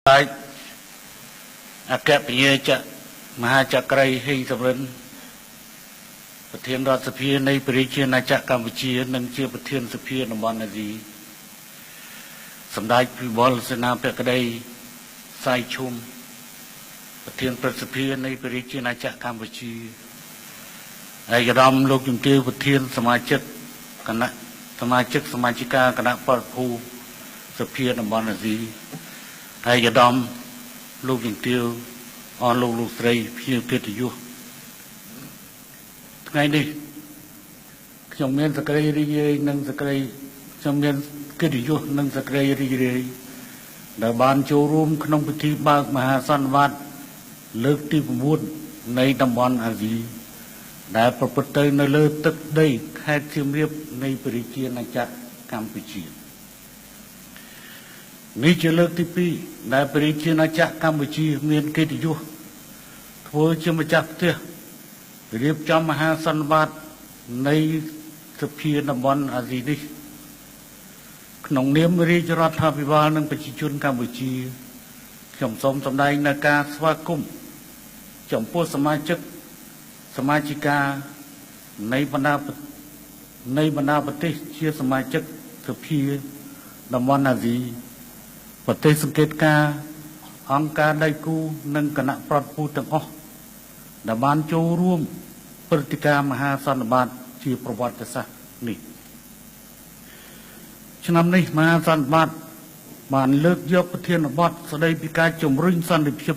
ដេចអគ្គពញាចមហាចក្រីហេងសំរិនប្រធានរដ្ឋសភានៃព្រះរាជាណាចក្រកម្ពុជានិងជាប្រធានសភាតំបន់អាស៊ីសម្ដេចពិបុលសេនាបតីសៃឈុំប្រធានព្រឹទ្ធសភានៃព្រះរាជាណាចក្រកម្ពុជាឯកឧត្តមលោកជំទាវប្រធានសមាជិកគណៈសមាជិកសមាជិកាគណៈប្រតិភូសភាតំបន់អាស៊ីឯកឧត្តមលោកជំទាវអស់លោកលោកស្រីភ្ញៀវកិត្តិយសថ្ងៃនេះខ្ញុំមានសក្តិរីករាយនិងសក្តិខ្ញុំមានកិត្តិយសនិងសក្តិរីករាយដែលបានចូលរួមក្នុងពិធីបើកមហាសន្និបាតលើកទី9នៃតំបន់អាស៊ីដែលប្រព្រឹត្តទៅនៅលើទឹកដីខេត្តសៀមរាបនៃព្រះរាជាណាចក្រកម្ពុជានេះជាលើកទី2ដែលព្រះរាជាណាចក្រកម្ពុជាមានកិត្តិយសធ្វើជាម្ចាស់ផ្ទះរៀបចំមហាសន្និបាតនៃសភាតំបន់អាស៊ីនេះក្នុងនាមរាជរដ្ឋាភិបាលនិងប្រជាជនកម្ពុជាខ្ញុំសូមសម្ដែងនូវការស្វាគមន៍ចំពោះសមាជិកសមាជិកានៃបណ្ដាប្រទេសជាសមាជិកសភាតំបន់អាស៊ីប្រទេសសង្កេតការអង្គការដៃគូនិងគណៈប្រតិភូទាំងអស់ដែលបានចូលរួមព្រឹត្តិការណ៍មហាសន្និបាតជាប្រវត្តិសាស្ត្រនេះឆ្នាំនេះមហាសន្និបាតបានលើកយកប្រធានបទស្ដីពីការជំរុញសន្តិភាព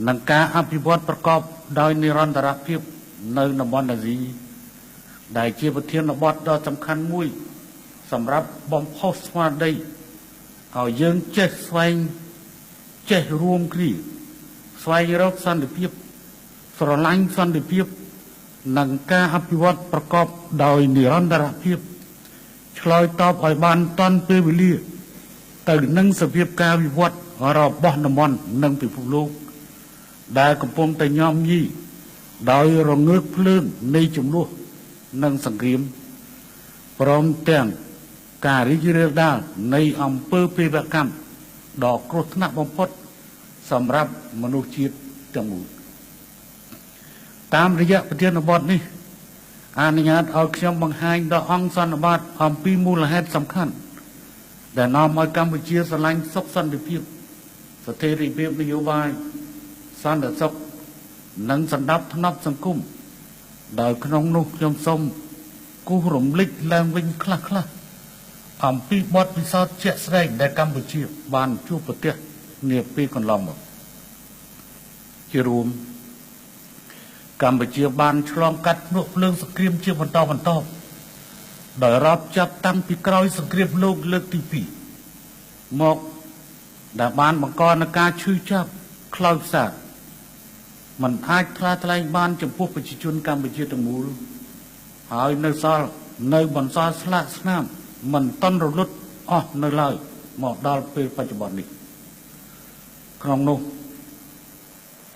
និងការអភិវឌ្ឍប្រកបដោយនិរន្តរភាពនៅតំបន់អាស៊ីដែលជាប្រធានបទដ៏សំខាន់មួយសម្រាប់បំផុសស្មារតីឲ្យយើងចេះស្វែងចេះរួមគ្នាស្វែងរកសន្តិភាពស្រឡាញ់សន្តិភាពនិងការអភិវឌ្ឍប្រកបដោយនិរន្តរភាពឆ្លើយតបឲ្យបានទាន់ពេលវេលាទៅនឹងសភាពការវិវត្តរបស់តំបន់និងពិភពលោកដែលកំពុងតែញោមញីដោយរងើកភ្លើងនៃចំនួននិងសង្គ្រាមព្រមទាំងការរីករាលដាលនៃអំពើភេរវកម្មដ៏គ្រោះថ្នាក់បំផុតសម្រាប់មនុស្សជាតិទាំងមូលតាមរយៈប្រធានបទនេះអនុញ្ញាតឲ្យខ្ញុំបង្ហាញដល់អង្គសន្និបាតអំពីមូលហេតុសំខាន់ដែលនាំឲ្យកម្ពុជាស្រឡាញ់សុខសន្តិភាពស្ថិរភាពនយោបាយសន្តិសុខនិងសន្តិភាពសង្គមដោយក្នុងនោះខ្ញុំសូមគូសរំលេចឡើងវិញខ្លះៗអំពីបទពិសោធន៍ជាក់ស្ដែងដែលកម្ពុជាបានជួបប្រទះនាពេលកន្លងមកជារួមកម្ពុជាបានឆ្លងកាត់ភ្នក់ភ្លើងសង្គ្រាមជាបន្តបន្ទាប់ដោយរាប់ចាប់តាំងពីក្រោយសង្គ្រាមលោកលើកទី2មកដែលបានបង្កនូវការឈឺចាប់ខ្លោចផ្សាមិនអាចថ្លាថ្លែងបានចំពោះប្រជាជនកម្ពុជាទាំងមូលហើយនៅសល់នៅបន្សល់ស្លាកស្នាមមិនតន់រលត់អស់នៅឡើយមកដល់ពេលបច្ចុប្បន្ននេះក្នុងនោះ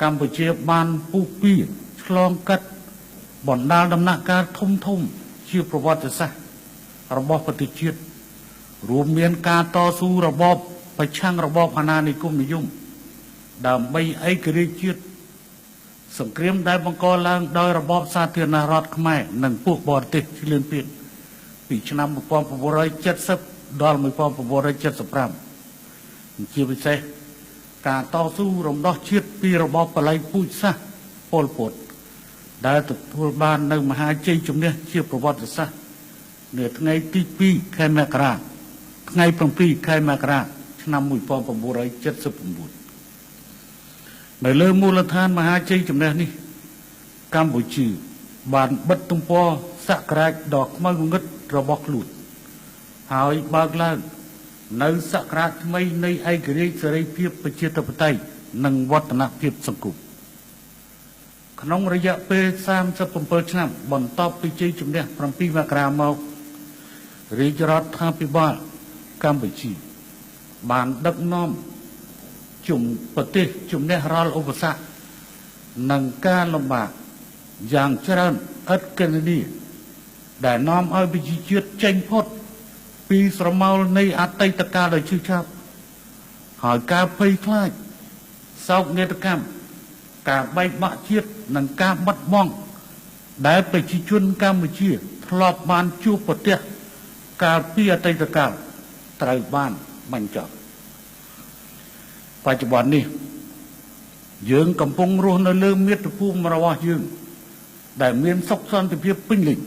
កម្ពុជាបានពុះពៀឆ្លងកាត់បណ្ដាលដំណាក់កាលធំធំជាប្រវត្តិសាស្ត្ររបស់ប្រទេសជាតិរួមមានការតស៊ូរបបប្រឆាំងរបបអាណានិគមនិយមដើម្បីឯករាជ្យជាតិសង្គ្រាមដែលបង្កឡើងដោយរបបសាធារណរដ្ឋខ្មែរនិងពួកបរទេសឈ្លានពានពីឆ្នាំ1970ដល់1975ជាពិសេសការតស៊ូរំដោះជាតិពីរបបបល័យពូជសាសន៍ប៉ុលពតដែលទទួលបាននៅមហាជ័យជំនះជាប្រវត្តិសាស្ត្រនៅថ្ងៃទី2ខែមករាថ្ងៃ7ខែមករាឆ្នាំ1979នៅលើមូលដ្ឋានមហាជ័យជំនះនេះកម្ពុជាបានបិទទំព័រសក្ការៈដ៏ខ្មៅងងឹតរបស់ខ្លួនហើយបើកឡើងនៅសក្ការៈថ្មីនៃឯករាជ្យសេរីភាពប្រជាធិបតេយ្យនិងវឌ្ឍនភាពសង្គមក្នុងរយៈពេល37ឆ្នាំបន្ទាប់ពីជ័យជំនះ7មករាមករាជរដ្ឋាភិបាលកម្ពុជាបានដឹកនាំជំប្រទេសជំនះរាល់ឧបសគ្គនិងការលំបាកយ៉ាងច្រើនឥតគណនាដែលនាំឲ្យប្រជាជាតិចេញផុតពីស្រមោលនៃអតីតកាលដ៏ឈឺចាប់ ហើយការភ័យខ្លាចសោកនាដកម្មការបែកបាក់ជាតិនិងការបាត់បង់ដែលប្រជាជនកម្ពុជាធ្លាប់បានជួបប្រទះកាលពីអតីតកាលត្រូវបានបញ្ចប់បច្ចុប្បន្ននេះយើងកំពុងរស់នៅលើមាតុភូមិរបស់យើងដែលមានសុខសន្តិភាពពេញលេញ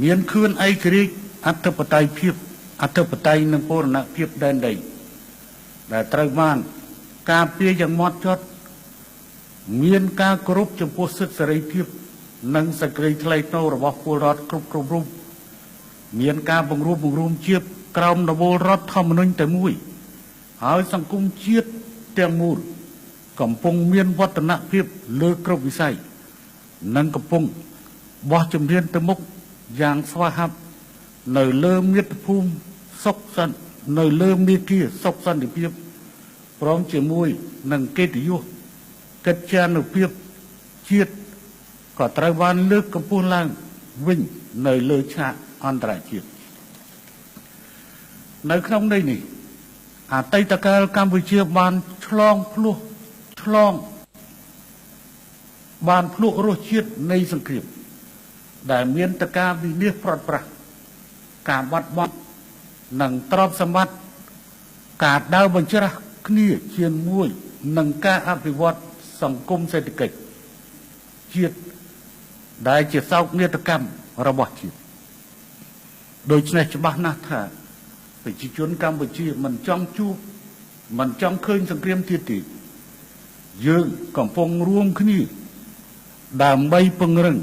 មានខឿនឯករាជ្យអធិបតេយ្យភាពអធិបតេយ្យនិងបូរណភាពដែនដីដែលត្រូវបានការពារយ៉ាងម៉ត់ចត់មានការគោរពចំពោះសិទ្ធិសេរីភាពនិងសេចក្តីថ្លៃថ្នូររបស់ពលរដ្ឋគ្រប់គ្រប់រូបមានការបង្រួបបង្រួមជាតិក្រោមដំបូលរដ្ឋធម្មនុញ្ញតែមួយហើយសង្គមជាតិទាំងមូលកំពុងមានវឌ្ឍនភាពលើគ្រប់វិស័យនិងកំពុងបោះជំហានទៅមុខយ៉ាងស្វាហាប់នៅលើមាតុភូមិសុខសន្តិនៅលើមាគ៌ាសុខសន្តិភាពព្រមជាមួយនឹងកិត្តិយសកិត្យានុភាពជាតិក៏ត្រូវបានលើកកម្ពស់ឡើងវិញនៅលើឆាកអន្តរជាតិនៅក្នុងន័យនេះអតីតកាលកម្ពុជាបានឆ្លងភ្លោះឆ្លងបានភ្លក់រសជាតិនៃសង្គ្រាមដែលមានតការវិនាសប្រត់ប្រាស់ការបាត់បង់និងទ្រព្យសម្បត្តិការដើរបញ្ច្រាស់គ្នាជាមួយនឹងការអភិវឌ្ឍសង្គមសេដ្ឋកិច្ចជាតិដែលជាសោកនាដកម្មរបស់ជាតិដូច្នេះច្បាស់ណាស់ថាប្រជាជនកម្ពុជាមិនចង់ជួបមិនចង់ឃើញសង្គ្រាមទៀតទេយើងកំពុងរួមគ្នាដើម្បីពង្រឹង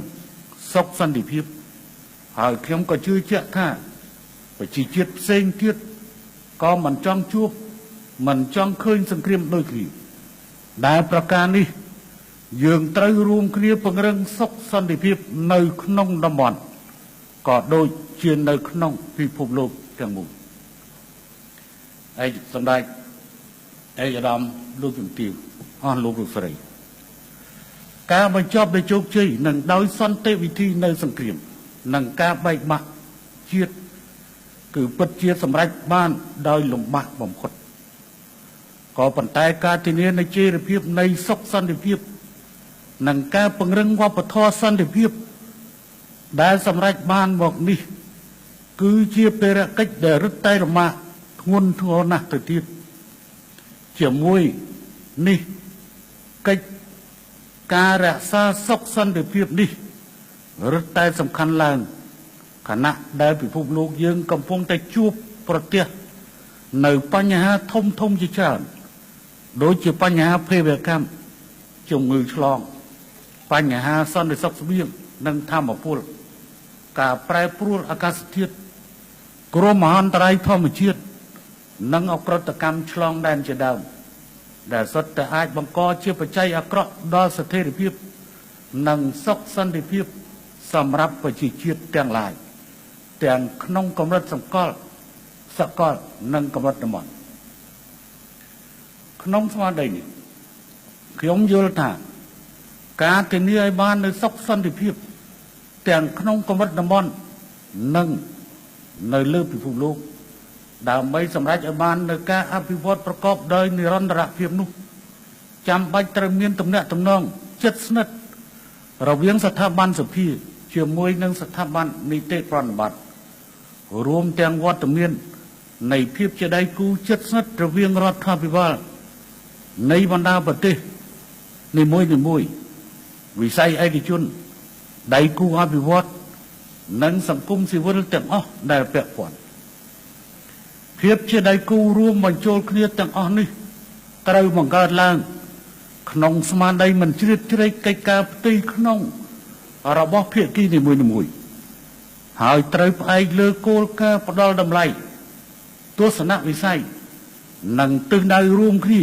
សុខសន្តិភាពហើយខ្ញុំក៏ជឿជាក់ថាប្រជាជាតិផ្សេងទៀតក៏មិនចង់ជួបមិនចង់ឃើញសង្គ្រាមដូចគ្នាដែលប្រការនេះយើងត្រូវរួមគ្នាពង្រឹងសុខសន្តិភាពនៅក្នុងតំបន់ក៏ដូចជានៅក្នុងពិភពលោកទាំងមូលឯកសម្ដេចឯកឧត្តមលោកជំទាវអស់លោកលោកស្រីការបញ្ចប់ដោយជោគជ័យនិងដោយសន្តិវិធីនៅសង្គ្រាមនិងការបែកបាក់ជាតិគឺពិតជាសម្រេចបានដោយលំបាកបំផុតក៏ប៉ុន្តែការធានានៃចីរភាពនៃសុខសន្តិភាពនិងការពង្រឹងវប្បធម៌សន្តិភាពដែលសម្រេចបានមកនេះគឺជាភារកិច្ចដែលរឹតតែលំបាកធ្ងន់ធ្ងរណាស់ទៅទៀតជាមួយនេះកិច្ចការរក្សាសុខសន្តិភាពនេះរឹតតែសំខាន់ឡើងខណៈដែលពិភពលោកយើងកំពុងតែជួបប្រទះនៅបញ្ហាធំធំជាច្រើនដូចជាបញ្ហាភេរវកម្មជំងឺឆ្លងបញ្ហាសន្តិសុខស្បៀងនិងធម្មពលការប្រែប្រួលអាកាសធាតុគ្រោះមហន្តរាយធម្មជាតិនិងអក្រិតកម្មឆ្លងដែនជាដើមដែលសុទ្ធតែអាចបង្កជាបច្ច័យអាក្រក់ដល់ស្ថិរភាពនិងសុខសន្តិភាពសម្រាប់ប្រជាជាតិទាំងឡាយទាំងក្នុងកម្រិតសកលនិងកម្រិតតំបន់ក្នុងស្មារតីនេះខ្ញុំយល់ថាការធានាឲ្យបាននូវសុខសន្តិភាពទាំងក្នុងកម្រិតតំបន់និងនៅលើពិភពលោកដើម្បីសម្រេចឲ្យបាននូវការអភិវឌ្ឍប្រកបដោយនិរន្តរភាពនោះចាំបាច់ត្រូវមានទំនាក់ទំនងជិតស្និទ្ធរវាងស្ថាប័នសភាជាមួយនឹងស្ថាប័ននីតិប្រតិបត្តិរួមទាំងវត្តមាននៃភាពជាដៃគូជិតស្និទ្ធរវាងរដ្ឋាភិបាលនៃបណ្ដាប្រទេសនីមួយៗវិស័យឯកជនដៃគូអភិវឌ្ឍនិងសង្គមស៊ីវិលទាំងអស់ដែលពាក់ព័ន្ធភាពជាដៃគូរួមបញ្ចូលគ្នាទាំងអស់នេះត្រូវបង្កើតឡើងក្នុងស្មារតីមិនជ្រៀតជ្រែកកិច្ចការផ្ទៃក្នុងរបស់ភាគីនីមួយៗហើយត្រូវផ្អែកលើគោលការណ៍ផ្ដល់តម្លៃទស្សនវិស័យនិងទិសដៅរួមគ្នា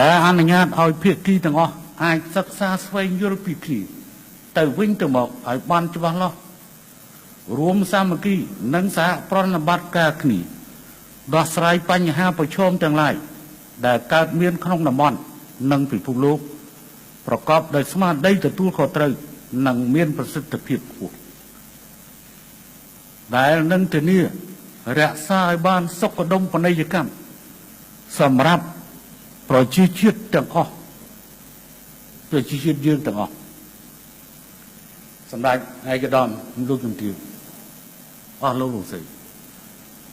ដែលអនុញ្ញាតឲ្យភាគីទាំងអស់អាចសិក្សាស្វែងយល់ពីគ្នាទៅវិញទៅមកឲ្យបានច្បាស់លាស់រួមសាមគ្គីនិងសហប្រតិបត្តិការគ្នាដោះស្រាយបញ្ហាប្រឈមទាំងឡាយដែលកើតមានក្នុងតំបន់និងពិភពលោកប្រកបដោយស្មារតីទទួលខុសត្រូវនិងមានប្រសិទ្ធភាពខ្ពស់ដែលនឹងធានារក្សាឲ្យបានសុខដុមនីយកម្ម សម្រាប់ប្រជាជាតិទាំងអស់ប្រជាជាតិយើងទាំងអស់សម្ដេចឯកឧត្តមលោកជំទាវអស់លោកលោកស្រី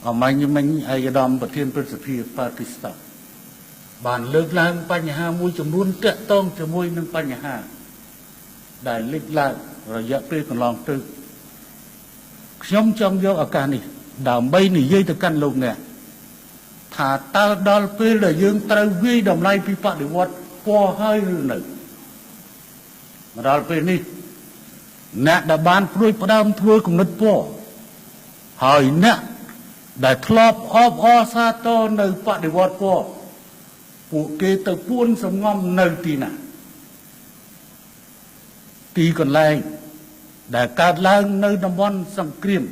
អមាញ់មិញឯកឧត្តមប្រធានព្រឹទ្ធសភាប៉ាគីស្ថានបានលើកឡើងបញ្ហាមួយចំនួនទាក់ទងជាមួយនឹងបញ្ហាដែលលេចឡើងរយៈពេលកន្លងទៅខ្ញុំចង់យកឱកាសនេះដើម្បីនិយាយទៅកាន់លោកអ្នកថាតើដល់ពេលដែលយើងត្រូវវាយតម្លៃពីបដិវត្តពណ៌ហើយឬនៅមកដល់ពេលនេះអ្នកដែលបានព្រួយផ្ដើមធ្វើគំនិតពណ៌ហើយអ្នកដែលធ្លាប់អបអរសាទរនៅបដិវត្តពណ៌ពួកគេទៅពួនសំងំនៅទីណាទីកន្លែងដែលកើតឡើងនៅតំបន់សង្គ្រាម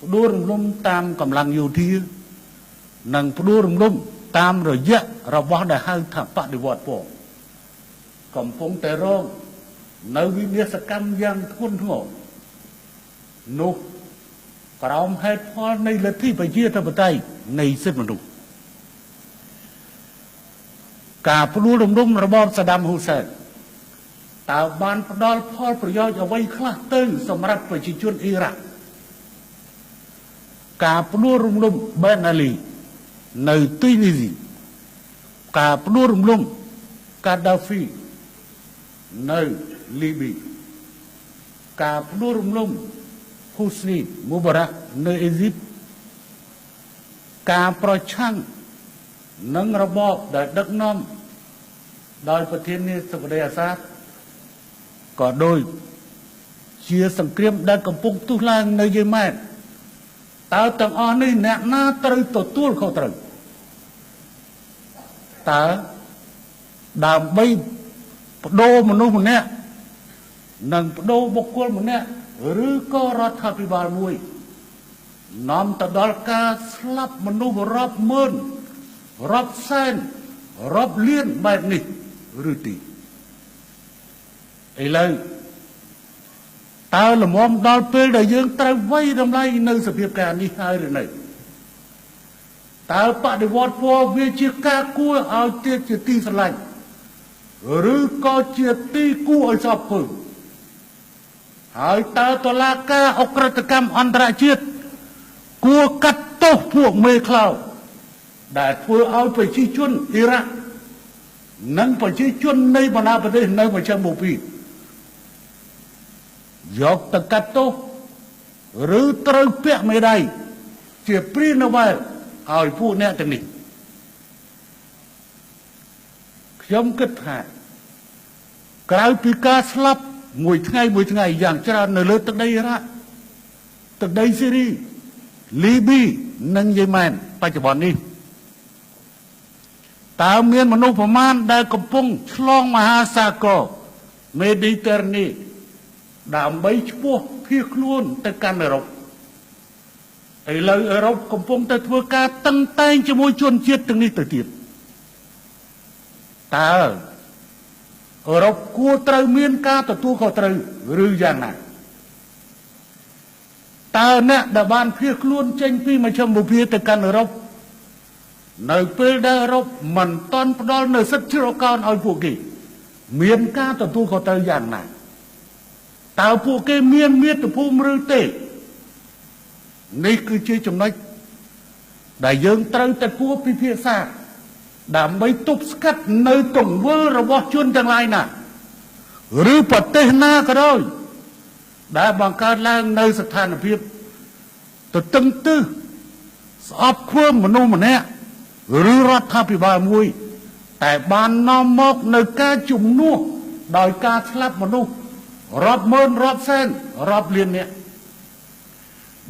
ផ្ដួលរំលំតាមកម្លាំងយោធានិងផ្ដួលរំលំតាមរយៈរបស់ដែលហៅថាបដិវត្តពណ៌កំពុងតែរងនៅវិនាសកម្មយ៉ាងធ្ងន់ធ្ងរនោះក្រោមហេតុផលនៃលទ្ធិប្រជាធិបតេយ្យនៃសិទ្ធិមនុស្សការផ្ដួលរំលំរបបសាដាមហ៊ូសែនតើបានផ្ដល់ផលប្រយោជន៍អ្វីខ្លះទៅសម្រាប់ប្រជាជនអ៊ីរ៉ាក់ការផ្ដួលរំលំបែនអាលីនៅទីនីស៊ីការផ្ដួលរំលំកាដាហ្វីនៅលីប៊ីការផ្ដួលរំលំហ៊ូស្នីមូបារ៉ាក់នៅអេស៊ីបការប្រឆាំងនឹងរបបដែលដឹកនាំដោយប្រធានាធិបតីអាសាទក៏ដូចជាសង្គ្រាមដែលកំពុងផ្ទុះឡើងនៅយេម៉ែនតើទាំងអស់នេះអ្នកណាត្រូវទទួលខុសត្រូវតើដើម្បីបដូរមនុស្សម្នាក់និងបដូរបុគ្គលម្នាក់ឬក៏រដ្ឋាភិបាលមួយនាំទៅដល់ការស្លាប់មនុស្សរាប់ម៉ឺនរាប់សែនរាប់លានបែបនេះឬទេឥឡូវតើល្មមដល់ពេលដែលយើងត្រូវវាយតម្លៃនៅសភាពការនេះហើយឬនៅតើបដិវត្តពណ៌វាជាការគួរឲ្យទៀតជាទីស្រឡាញ់ឬក៏ជាទីគួរឲ្យសោកពើហើយតើតុលាការអក្រិតកម្មអន្តរជាតិគួរកាត់ទោសពួកមេខ្លោដែលធ្វើឲ្យប្រជាជនអ៊ីរ៉ាក់និងប្រជាជននៃបណ្ដាប្រទេសនៅមជ្ឈិមបូព៌ាយកទៅកាត់ទោសឬត្រូវពាក់មេដៃជាព្រានវែលឲ្យពួកអ្នកទាំងនេះខ្ញុំគិតថាក្រៅពីការស្លាប់មួយថ្ងៃមួយថ្ងៃយ៉ាងច្រើននៅលើទឹកដីអ៊ីរ៉ាក់ទឹកដីស៊ីរីលីប៊ីនិងយេម៉ែនបច្ចុប្បន្ននេះតើមានមនុស្សប្រមាណដែលកំពុងឆ្លងមហាសាគរមេឌីទែរនីដើម្បីឈ្មោះភៀសខ្លួនទៅកាន់អឺរ៉ុបឥឡូវអឺរ៉ុបកំពុងតែធ្វើការតឹងតែងជាមួយជនជាតិទាំងនេះទៅទៀតតើអឺរ៉ុបគួរត្រូវមានការទទួលខុសត្រូវឬយ៉ាងណាតើអ្នកដែលបានភៀសខ្លួនចេញពីមជ្ឈិមបូព៌ាទៅកាន់អឺរ៉ុបនៅពេលដែលអឺរ៉ុបមិនទាន់ផ្ដល់នៅសិទ្ធិជ្រកកោនឲ្យពួកគេមានការទទួលខុសត្រូវយ៉ាងណាតើពួកគេមានមាតុភូមិឬទេនេះគឺជាចំណុចដែលយើងត្រូវតែគួរពិភាក្សាដើម្បីទប់ស្កាត់នៅទង្វើរបស់ជនទាំងឡាយណាឬប្រទេសណាក៏ដោយដែលបង្កើតឡើងនៅស្ថានភាពទទឹងទិសស្អប់ខ្ពើមមនុស្សម្នាក់ឬរដ្ឋាភិបាលមួយតែបាននាំមកនៅការជំនួសដោយការស្លាប់មនុស្សរាប់ម៉ឺនរាប់សែនរាប់លាននាក់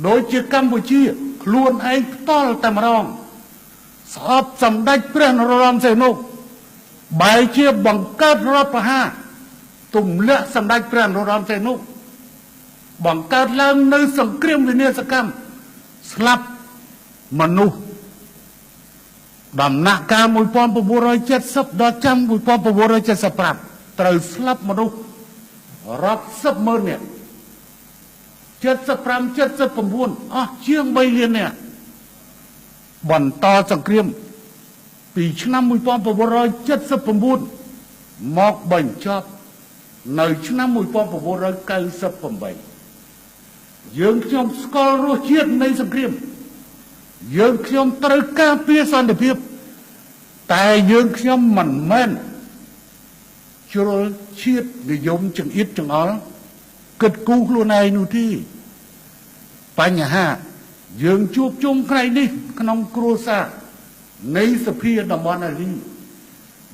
ដូចជាកម្ពុជាខ្លួនឯងផ្ទាល់តែម្ដងស្អប់សម្ដេចព្រះនរោត្តមសីហនុបែរជាបង្កើតរដ្ឋប្រហារទម្លាក់សម្ដេចព្រះនរោត្តមសីហនុបង្កើតឡើងនៅសង្គ្រាមវិនាសកម្មស្លាប់មនុស្សដំណាក់កាល1970ដល់ឆ្នាំ1975ត្រូវស្លាប់មនុស្សរាប់សិបម៉ឺននាក់75 79អស់ជាង3លាននាក់បន្តសង្គ្រាម ពីឆ្នាំ1979មកបញ្ចប់នៅឆ្នាំ1998យើងខ្ញុំស្គាល់រសជាតិនៃសង្គ្រាមយើងខ្ញុំត្រូវការពារសន្តិភាពតែយើងខ្ញុំមិនមែនជ្រុលជាតិនិយមចង្អៀតចង្អល់គិតគូរខ្លួនឯងនោះទេបញ្ហាយើងជួបជុំថ្ងៃនេះក្នុងគ្រួសារនៃសភាតំបន់អាស៊ី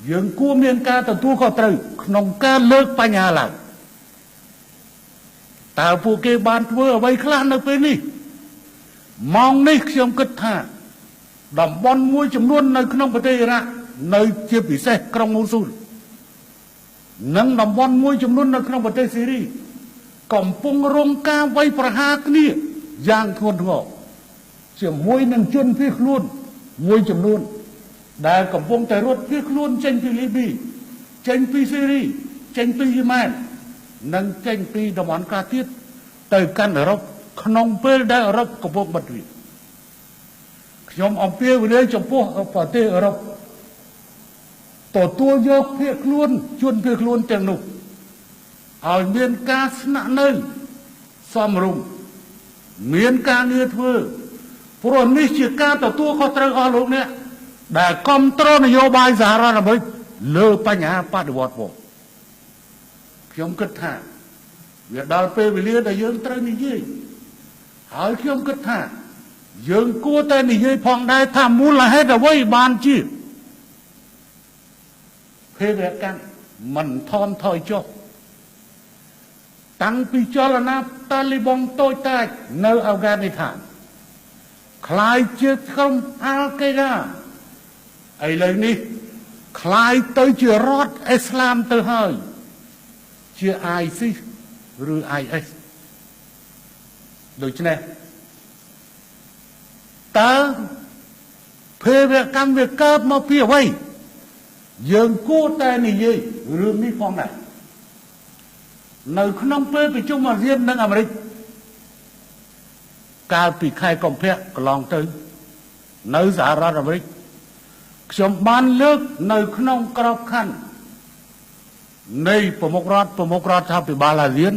យើងគួរមានការទទួលខុសត្រូវក្នុងការលើកបញ្ហាឡើងតើពួកគេបានធ្វើអ្វីខ្លះនៅពេលនេះម៉ោងនេះខ្ញុំគិតថាតំបន់មួយចំនួននៅក្នុងប្រទេសអ៊ីរ៉ាក់នៅជាពិសេសក្រុងមូស៊ូលនិងតំបន់មួយចំនួននៅក្នុងប្រទេសស៊ីរីកំពុងរងការវាយប្រហារគ្នាយ៉ាងធ្ងន់ធ្ងរជាមួយនឹងជនភៀសខ្លួនមួយចំនួនដែលកំពុងតែរត់ភៀសខ្លួនចេញពីលីប៊ីចេញពីស៊ីរីចេញពីយេម៉ែននិងចេញពីតំបន់ខ្លះទៀតទៅកាន់អឺរ៉ុបក្នុងពេលដែលអឺរ៉ុបកំពុងបិទទ្វារខ្ញុំអំពាវនាវចំពោះប្រទេសអឺរ៉ុបទទួលយកភៀសខ្លួនជនភៀសខ្លួនទាំងនោះឲ្យមានការស្នាក់នៅសមរម្យមានការងារធ្វើព្រោះនេះជាការទទួលខុសត្រូវអស់លោកអ្នកដែលគ្រប់គ្រងនយោបាយសហរដ្ឋអាមេរិកលើបញ្ហាបដិវត្តន៍ខ្ញុំគិតថាវាដល់ពេលវេលាដែលយើងត្រូវនិយាយហើយខ្ញុំគិតថាយើងគួរតែនិយាយផងដែរថាមូលហេតុអ្វីបានជាភេរវកម្មមិនថមថយចុះតាំងពីចលនាតាលីបង់តូចតាចនៅអាហ្វហ្គានីស្ថានក្លាយជាក្រុមអាល់កេដាឥឡូវនេះក្លាយទៅជារដ្ឋអ៊ីស្លាមទៅហើយជា ISIS ឬ IS ដូច្នេះតើភេរវកម្មវាកើតមកពីអ្វីយើងគួរតែនិយាយរឿងនេះផងដែរនៅក្នុងពេលប្រជុំអាស៊ាននិងអាមេរិកកាលពីខែកុម្ភៈកន្លងទៅនៅសហរដ្ឋអាមេរិកខ្ញុំបានលើកនៅក្នុងក្របខ័ណ្ឌនៃប្រមុខរដ្ឋាភិបាលអាស៊ាន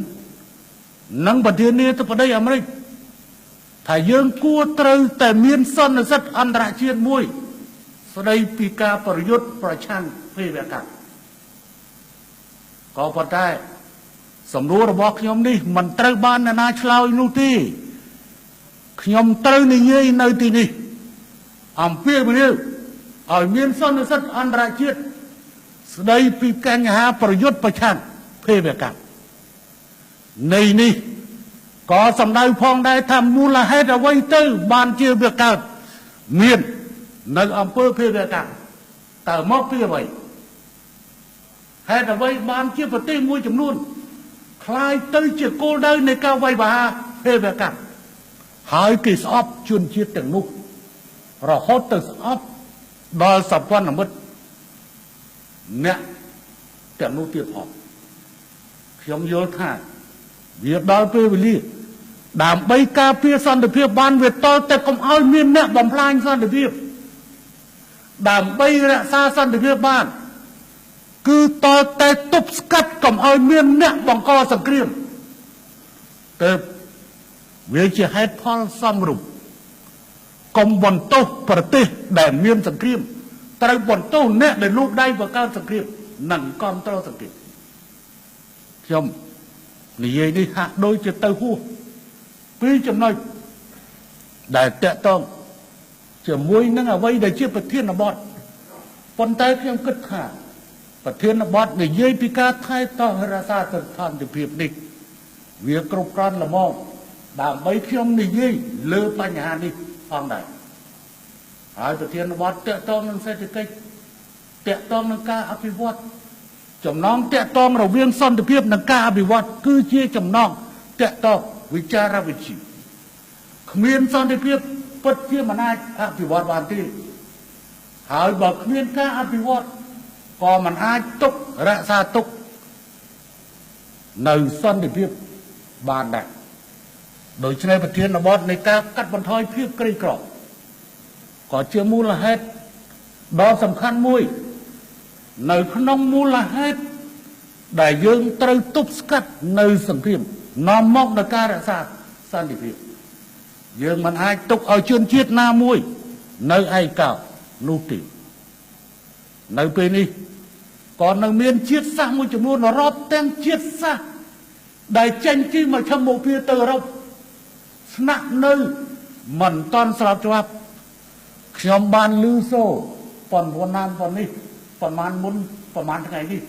និងប្រធានាធិបតីអាមេរិកថាយើងគួរត្រូវតែមានសន្និសីទអន្តរជាតិមួយស្ដីពីការប្រយុទ្ធប្រឆាំងភេរវកម្មក៏ប៉ុន្តែសំណួររបស់ខ្ញុំនេះមិនត្រូវបានអ្នកណាឆ្លើយនោះទេខ្ញុំត្រូវនិយាយនៅទីនេះអំពាវនាវឲ្យមានសន្និសីទអន្តរជាតិស្ដីពីបញ្ហាប្រយុទ្ធប្រឆាំងភេរវកម្មនៃនេះក៏សម្ដៅផងដែរថាមូលហេតុអ្វីទៅបានជាវាកើតមាននៅអំពើភេរវកម្មតើមកពីអ្វីហេតុអ្វីបានជាប្រទេសមួយចំនួនក្លាយទៅជាគោលដៅនៃការវាយប្រហារភេរវកម្មហើយគេស្អប់ជនជាតិទាំងនោះរហូតទៅស្អប់ដល់សម្ព័ន្ធមិត្តអ្នកទាំងនោះទៀតផងខ្ញុំយល់ថាវាដល់ពេលវេលាដើម្បីការពារសន្តិភាពបានវាតល់តែកុំឲ្យមានអ្នកបំផ្លាញសន្តិភាពដើម្បីរក្សាសន្តិភាពបានគឺតល់តែទប់ស្កាត់កុំឲ្យមានអ្នកបង្កសង្គ្រាមទៅវាជាហេតុផលសមរម្យកុំបន្ទោសប្រទេសដែលមានសង្គ្រាមត្រូវបន្ទោសអ្នកដែលលូកដៃបង្កើតសង្គ្រាមនិងគ្រប់គ្រងសង្គ្រាមខ្ញុំនិយាយនេះហាក់ដូចជាទៅហួសពីចំណុចដែលតាក់ទងជាមួយនឹងអ្វីដែលជាប្រធានបទប៉ុន្តែខ្ញុំគិតថាប្រធានបទនិយាយពីការថែទាំរក្សាសន្តិភាពនេះវាគ្រប់គ្រាន់ល្មមដើម្បីខ្ញុំនិយាយលើបញ្ហានេះផងដែរហើយប្រធានបទតាក់ទងនឹងសេដ្ឋកិច្ចតាក់ទងនឹងការអភិវឌ្ឍចំណងតាក់ទងរវាងសន្តិភាពនិងការអភិវឌ្ឍគឺជាចំណងតាក់ទងវិចារវិទ្យាគ្មានសន្តិភាពពិតជាមិនអាចអភិវឌ្ឍបានទេហើយបើគ្មានការអភិវឌ្ឍក៏មិនអាចទុករក្សាទុកនៅសន្តិភាពបានដែរដូច្នេះប្រធានបទនៃការកាត់បន្ថយភាពក្រីក្រក៏ជាមូលហេតុ ដ៏សំខាន់មួយនៅក្នុងមូលហេតុដែលយើងត្រូវទប់ស្កាត់នៅសង្គ្រាមនាំមកនូវការរក្សាសន្តិភាពយើងមិនអាចទុកឲ្យជនជាតិណាមួយនៅឯកោនោះទេនៅពេលនេះក៏នៅមានជាតិសាសន៍មួយចំនួនរាប់ទាំងជាតិសាសន៍ដែលចេញពីមជ្ឈិមបូព៌ាទៅអឺរ៉ុបស្នាក់នៅមិនតាន់ស្របច្បាប់ខ្ញុំបានឮសូរប៉ុន្មានប៉ុននេះប្រមាណមុនប្រមាណថ្ងៃនេះ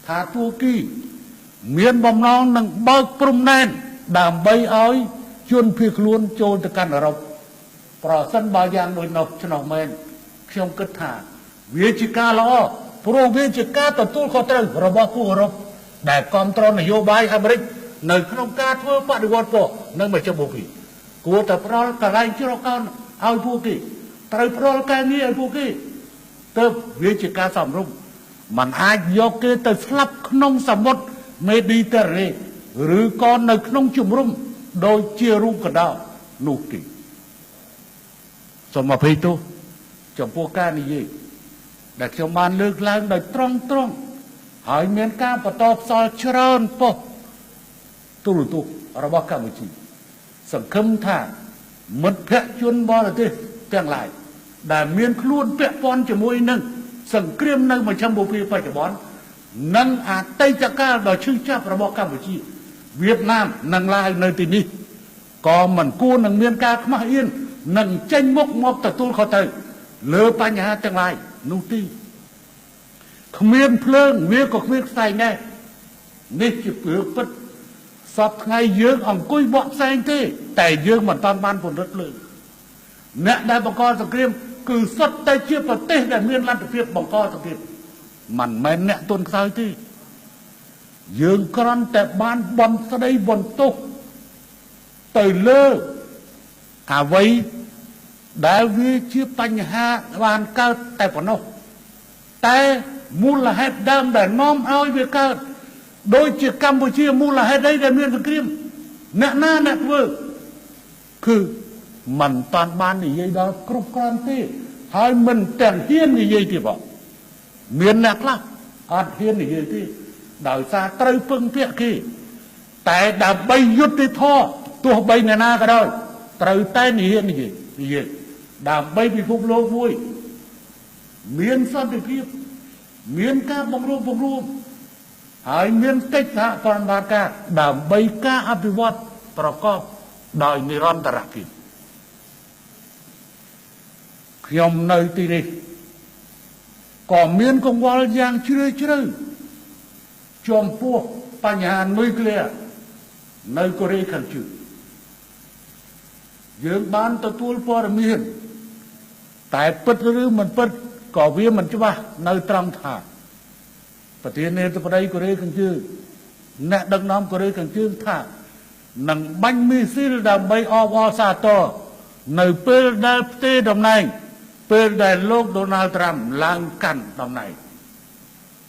ថាទួគីមានបំណងនឹងបើកព្រំដែនដើម្បីឲ្យជនភៀសខ្លួនចូលទៅកាន់អឺរ៉ុបប្រសិនបើយ៉ាងដូចនោះឆ្នោះមែនខ្ញុំគិតថាវាជាការល្អព្រោះវាជាការទទួលខុសត្រូវរបស់ពួកអឺរ៉ុបដែលគ្រប់គ្រងនយោបាយអាមេរិកនៅក្នុងការធ្វើបដិវត្តពណ៌នៅមជ្ឈិមបូព៌ាគួរតែផ្ដល់កន្លែងជ្រកកោនឲ្យពួកគេត្រូវផ្ដល់ការងារឲ្យពួកគេទើបវាជាការសមរម្យมันអាចយកគេទៅស្លាប់ក្នុងសមុទ្រមេឌីទែរ៉េឬក៏នៅក្នុងជំរំដូចជារូបកដោនោះទេសូមអភ័យទោសចំពោះការនិយាយដែលខ្ញុំបានលើកឡើងដោយត្រង់ត្រង់ហើយមានការបន្តផ្សល់ច្រើនប៉ុស្តិ៍ទូរទស្សន៍របស់កម្ពុជាសង្ឃឹមថាមិត្តភក្តិជនបរទេសទាំងឡាយដែលមានខ្លួនពាក់ព័ន្ធជាមួយនឹងសង្គ្រាមនៅមជ្ឈិមបូព៌ាបច្ចុប្បន្ននិងអតីតកាលដ៏ឈឺចាប់របស់កម្ពុជាវៀតណាមនិងឡាវនៅទីនេះក៏មិនគួរនឹងមានការខ្មាស់អៀននិងចេញមុខមកទទួលខុសត្រូវលើបញ្ហាទាំងឡាយនោះទេគ្មានភ្លើងវាក៏គ្មានផ្សែងដែរនេះជារឿងពិតសពថ្ងៃយើងអង្គុយបកផ្សែងទេតែយើងមិនតាន់បានពន្លត់ភ្លើងអ្នកដែលបង្កសង្គ្រាមគឺសុទ្ធតែជាប្រទេសដែលមានលទ្ធភាពបង្កសង្គ្រាមមិនមែនអ្នកទន់ខ្សោយទេយើងគ្រាន់តែបានបំស្ដីបន្ទោសទៅលើអ្វីដែលវាជាបញ្ហាបានកើតតែប៉ុណ្ណោះតែមូលហេតុដើមដែលនាំឲ្យវាកើតដូចជាកម្ពុជាមួយូលហេតុអីដែលមានសង្គ្រាមអ្នកណាអ្នកធ្វើគឺមិនតាន់បាននិយាយដល់គ្រប់គ្រាន់ទេហើយមិនទាំងហ៊ាននិយាយទេបងមានអ្នកខ្លះអត់ហ៊ាននិយាយទេដោយសារត្រូវពឹងពាក់គេតែដើម្បីយុត្តិធម៌ទោះបីអ្នកណាក៏ដោយត្រូវតែនិយាយនិយាយដើម្បីពិភពលោកមួយមានសន្តិភាពមានការបង្រួបបង្រួមហើយមានកិច្ចសហប្រតិបត្តិការដើម្បីការអភិវឌ្ឍប្រកបដោយនិរន្តរភាពខ្ញុំនៅទីនេះក៏មានកង្វល់យ៉ាងជ្រាលជ្រៅចំពោះបញ្ហានុយក្លេអ៊ែរនៅកូរ៉េខាងជើងយើងបានទទួលព័ត៌មានតែពិតឬមិនពិតក៏វាមិនច្បាស់នៅត្រង់ថាប្រធានាធិបតីកូរ៉េខាងជើងអ្នកដឹកនាំកូរ៉េខាងជើងថានឹងបាញ់មីស៊ីលដើម្បីអបអរសាទរនៅពេលដែលផ្ទេរតំណែងពេលដែលលោកដូណាល់ត្រាំឡើងកាន់តំណែង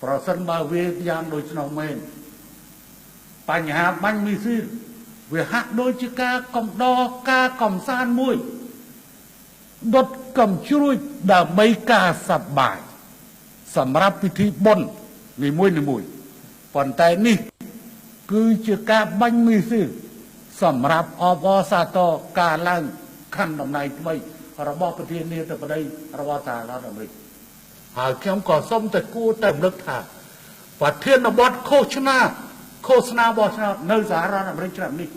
ប្រសិនបើវាយ៉ាងដូច្នោះមែនបញ្ហាបាញ់មីស៊ីលវាហាក់ដូចជាការកំដរការកំសាន្តមួយដុតកំជ្រួចដើម្បីការសប្បាយសម្រាប់ពិធីបុណ្យនីមួយនីមួយប៉ុន្តែនេះគឺជាការបាញ់មីស៊ីលសម្រាប់អបអរសាទរការឡើងຂັ້នតំណែងថ្មីរបស់ប្រធានាធិបតីរបស់សហរដ្ឋអាមេរិកហើយខ្ញុំក៏សូមតែគួរតែរំលឹកថាប្រធានបទឃោសនាបោះឆ្នោតនៅសហរដ្ឋអាមេរិកឆ្នាំនេះ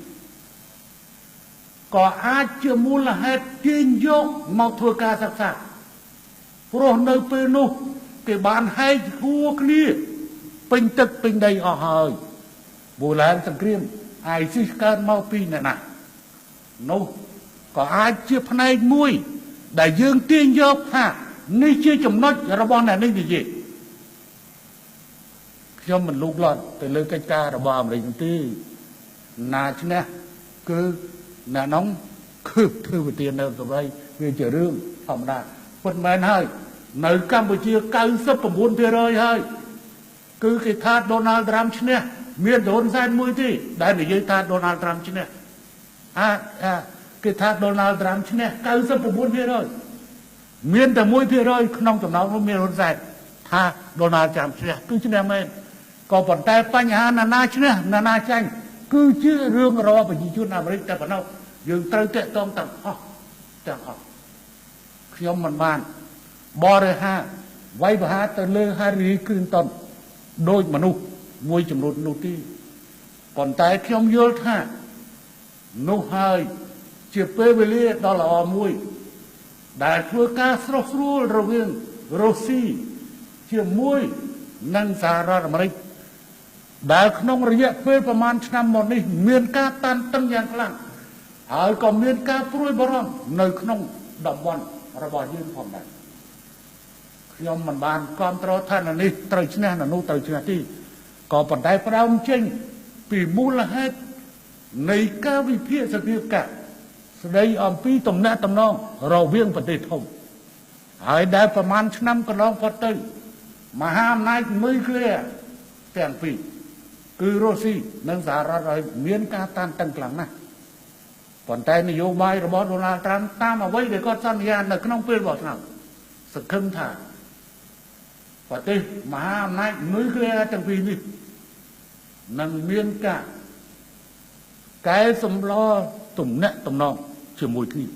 ក៏អាចជាមូលហេតុទាញយកមកធ្វើការសិក្សាព្រោះនៅពេលនោះគេបានហែកហួរគ្នាពេញទឹកពេញដីអស់ហើយមូលហេតុសង្គ្រាម ISIS កើតមកពីអ្នកណានោះក៏អាចជាផ្នែកមួយដែលយើងទាញយកថានេះជាចំណុចរបស់អ្នកនេះនិយាយខ្ញុំមិនលូកលាន់ទៅលើកិច្ចការរបស់អាមេរិកនោះទេណាឈ្នះគឺអ្នកនោះគឺធ្វើវិធាននៅសម្ដីវាជារឿងធម្មតាពិតមែនហើយនៅកម្ពុជា 99% ហើយគឺគេថាដូណាល់ត្រាំឈ្នះមានហ៊ុនសែនមួយទេដែលនិយាយថាដូណាល់ត្រាំឈ្នះអាគេថាដូណាល់ត្រាំឈ្នះ 99% មានតែ1%ក្នុងចំណោមនោះមានហ៊ុនសែនថាដូណាល់ត្រាំឈ្នះគឺឈ្នះមែនក៏ប៉ុន្តែបញ្ហាណានាឈ្នះណានាចាញ់គឺជារឿងរបស់ប្រជាជនអាមេរិកតែប៉ុណ្ណោះយើងត្រូវតាក់ទងទាំងអស់ទាំងអស់ខ្ញុំមិនបានបរិហាវាយប្រហារទៅលើ Hillary Clinton ដោយមនុស្សមួយចំនួននោះទេប៉ុន្តែខ្ញុំយល់ថានោះហើយជាពេលវេលាដ៏ល្អមួយដែលធ្វើការស្រុះស្រួលរវាងរុស្ស៊ីជាមួយនឹងសហរដ្ឋអាមេរិកដែលក្នុងរយៈពេលប្រមាណឆ្នាំមកនេះមានការតានតឹងយ៉ាងខ្លាំងហើយក៏មានការព្រួយបារម្ភនៅក្នុងតំបន់របស់យើងផងដែរខ្ញុំមិនបានគ្រប់គ្រងថានេះត្រូវឈ្នះនោះត្រូវឈ្នះទេក៏ប៉ុន្តែផ្ដើមចេញពីមូលហេតុនៃការវិភាគសភាពការស្ដីអំពីទំនាក់ទំនងរវាងប្រទេសធំហើយដែលប្រមាណឆ្នាំកន្លងផុតទៅមហាអំណាចនុយក្លេអ៊ែរទាំងពីរគឺរុស្ស៊ីនិងសហរដ្ឋអាមេរិកមានការតានតឹងខ្លាំងណាស់ប៉ុន្តែនយោបាយរបស់ដូណាល់ត្រាំតាមអ្វីដែលគាត់សន្យានៅក្នុងពេលបោះឆ្នោតសង្ឃឹមថាប្រទេសមហាអំណាចនុយក្លេអ៊ែរទាំងពីរនេះនឹងមានការកែសម្លទំនាក់ទំនងជាមួយគ្នា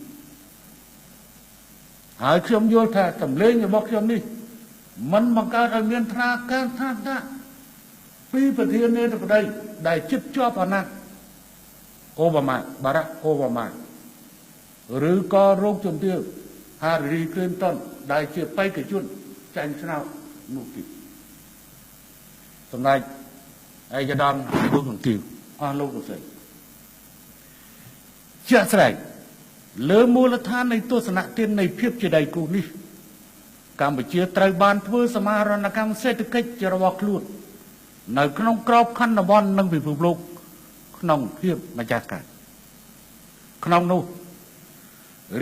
ហើយខ្ញុំយល់ថាសម្លេងរបស់ខ្ញុំនេះមិនបង្កើតឲ្យមានថ្នាការថ្នាក់ថ្នាក់ពីប្រធានាធិបតីដែលជិតជាប់អាណត្តិអូបាម៉ាបារ៉ាក់អូបាម៉ាឬក៏រោគជំទាវហារីគ្លីនតុនដែលជាបេក្ខជនចាញ់ឆ្នោតនោះទេសម្ដេចឯកឧត្តមលោកជំទាវអស់លោកស្រីជាក់ស្ដែងលើមូលដ្ឋាននៃទស្សនទាននៃភាពជាដៃគូនេះកម្ពុជាត្រូវបានធ្វើសមាហរណកម្មសេដ្ឋកិច្ចរបស់ខ្លួននៅក្នុងក្របខ័ណ្ឌតំបន់និងពិភពលោកក្នុងភាពម្ចាស់ការក្នុងនោះ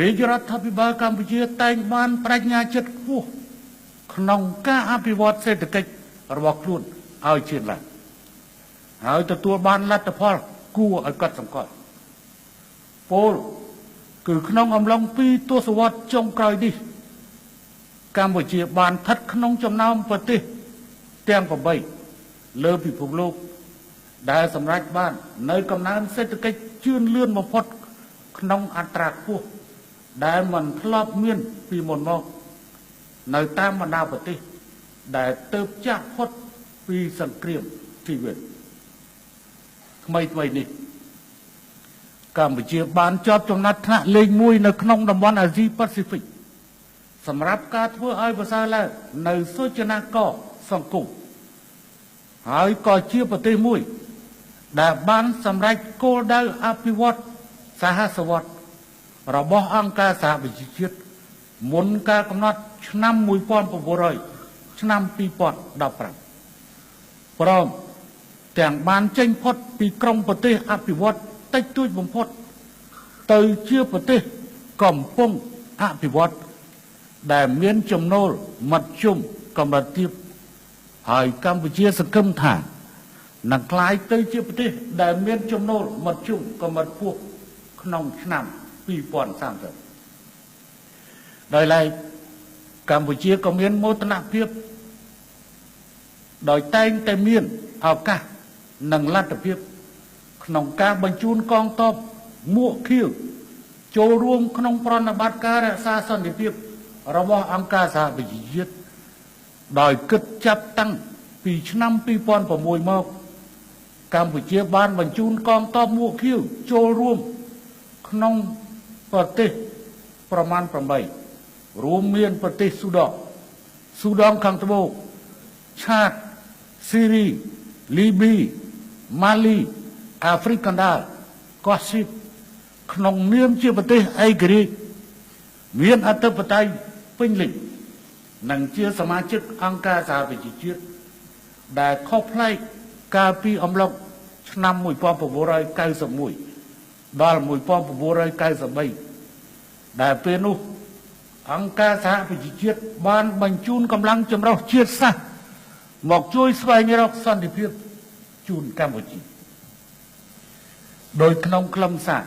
រាជរដ្ឋាភិបាលកម្ពុជាតែងបានបញ្ញាចិត្តខ្ពស់ក្នុងការអភិវឌ្ឍសេដ្ឋកិច្ចរបស់ខ្លួនឲ្យឈានឡើងហើយទទួលបានលទ្ធផលគួរឲ្យកត់សម្គាល់ពលគឺក្នុងអំឡុងពីទសវត្សរ៍ចុងក្រោយនេះកម្ពុជាបានស្ថិតក្នុងចំណោមប្រទេសទាំង8លើពិភពលោកដែលសម្រេចបាននៅកំណើនសេដ្ឋកិច្ចជឿនលឿនបំផុតក្នុងអត្រាខ្ពស់ដែលមិនធ្លាប់មានពីមុនមកនៅតាមបណ្ដាប្រទេសដែលទើបចាក់ផុតពីសង្គ្រាមជីវិតថ្មីថ្មីនេះកម្ពុជាបានជាប់ចំណាត់ថ្នាក់លេខ1នៅក្នុងតំបន់អាស៊ីប៉ាស៊ីហ្វិកសម្រាប់ការធ្វើឲ្យប្រសើរឡើងនៅសូចនាករសង្គមហើយក៏ជាប្រទេសមួយដែលបានសម្រេចគោលដៅអភិវឌ្ឍសហសវត្សរបស់អង្គការសហប្រជាជាតិមុនការកំណត់ឆ្នាំ1900ឆ្នាំ2015ព្រមទាំងបានចេញផុតពីក្រុមប្រទេសអភិវឌ្ឍតិចតួចបំផុតទៅជាប្រទេសកំពុងអភិវឌ្ឍដែលមានចំណូលមធ្យមកម្រិតទាបហើយកម្ពុជាសង្ឃឹមថានឹងក្លាយទៅជាប្រទេសដែលមានចំណូលមធ្យមកម្រិតខ្ពស់ក្នុងឆ្នាំ2030ដោយឡែកកម្ពុជាក៏មានមោទនភាពដោយតែងតែមានឱកាសនិងលទ្ធភាពក្នុងការបញ្ជូនកងទ័ពមួកខៀវចូលរួមក្នុងប្រតិបត្តិការរក្សាសន្តិភាពរបស់អង្គការសហប្រជាជាតិដោយគិតចាប់តាំងពីឆ្នាំ2006មកកម្ពុជាបានបញ្ជូនកងទ័ពមួកខៀវចូលរួមក្នុងប្រទេសប្រមាណ8រួមមានប្រទេសស៊ូដង់ស៊ូដង់ខាងត្បូងឆាតស៊ីរីលីប៊ីម៉ាលីអាហ្វ្រិកកណ្ដាលកោះស៊ីបក្នុងនាមជាប្រទេសឯករាជ្យមានអធិបតេយ្យពេញលេញនិងជាសមាជិកអង្គការសហប្រជាជាតិដែលខុសប្លែកកាលពីអំឡុងឆ្នាំ1991ដល់1993ដែលពេលនោះអង្គការសហប្រជាជាតិបានបញ្ជូនកម្លាំងចម្រុះជាតិសាសន៍មកជួយស្វែងរកសន្តិភាពជូនកម្ពុជាដោយក្នុងខ្លឹមសារ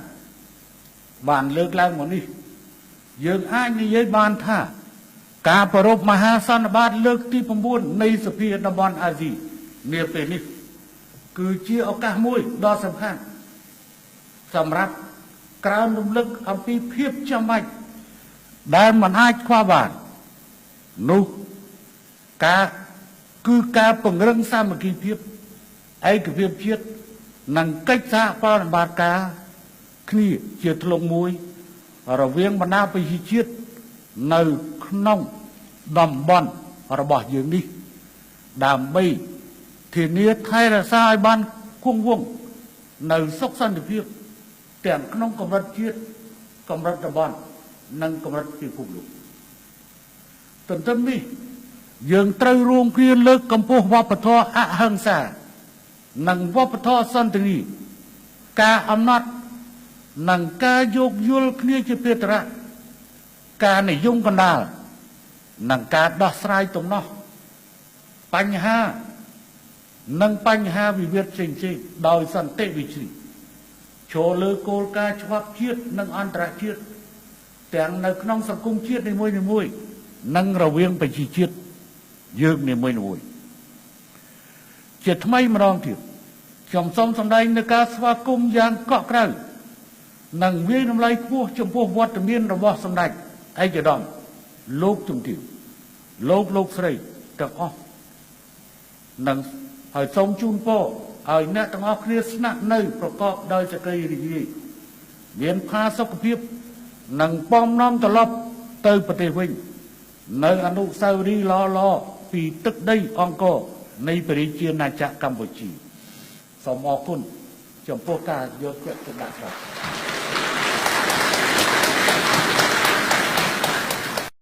បានលើកឡើងមកនេះយើងអាចនិយាយបានថា ការប្រារព្ធមហាសន្និបាតលើកទី9នៃសភាតំបន់អាស៊ីនាពេលនេះគឺជាឱកាសមួយដ៏សំខាន់សម្រាប់ក្រើនរំលឹកអំពីភាពចាំបាច់ដែលមិនអាចខ្វះបាននោះការគឺការពង្រឹងសាមគ្គីភាពឯកភាពជាតិនិងកិច្ចសហប្រតិបត្តិការគ្នាជាធ្លុងមួយរវាងបណ្ដាប្រជាជាតិនៅក្នុងតំបន់របស់យើងនេះដើម្បីធានាថែរក្សាឲ្យបានគង់វង្សនៅសុខសន្តិភាពទាំងក្នុងកម្រិតជាតិកម្រិតតំបន់និងកម្រិតពិភពលោកទន្ទឹមនេះយើងត្រូវរួមគ្នាលើកកម្ពស់វប្បធម៌អហិង្សានិងវប្បធម៌សន្តិនិកការអំណត់និងការយោគយល់គ្នាជាភារៈការនិយមកណ្ដាលនិងការដោះស្រាយទំនាស់បញ្ហានិងបញ្ហាវិវាទផ្សេងៗដោយសន្តិវិធីចូលលើគោលការណ៍ច្បាប់ជាតិនិងអន្តរជាតិទាំងនៅក្នុងសង្គមជាតិនីមួយៗនិងរវាងប្រជាជាតិយើងនីមួយៗជាថ្មីម្ដងទៀតខ្ញុំសូមសម្ដែងនូវការស្វាគមន៍យ៉ាងកក់ក្ដៅនិងវាយតម្លៃខ្ពស់ចំពោះវត្តមានរបស់សម្ដេចឯកឧត្តមលោកជំទាវលោកស្រីទាំងអស់និងហើយសូមជូនពរឲ្យអ្នកទាំងអស់គ្នាស្នាក់នៅប្រកបដោយសេចក្តីរីករាយមានផាសុកភាពនិងពំនាំត្រឡប់ទៅប្រទេសវិញនៅអនុស្សាវរីយ៍ល្អៗពីទឹកដីអង្គរនៃព្រះរាជាណាចក្រកម្ពុជាសូមអរគុណចំពោះការយកចិត្តទុកដាក់ស្ដាប់។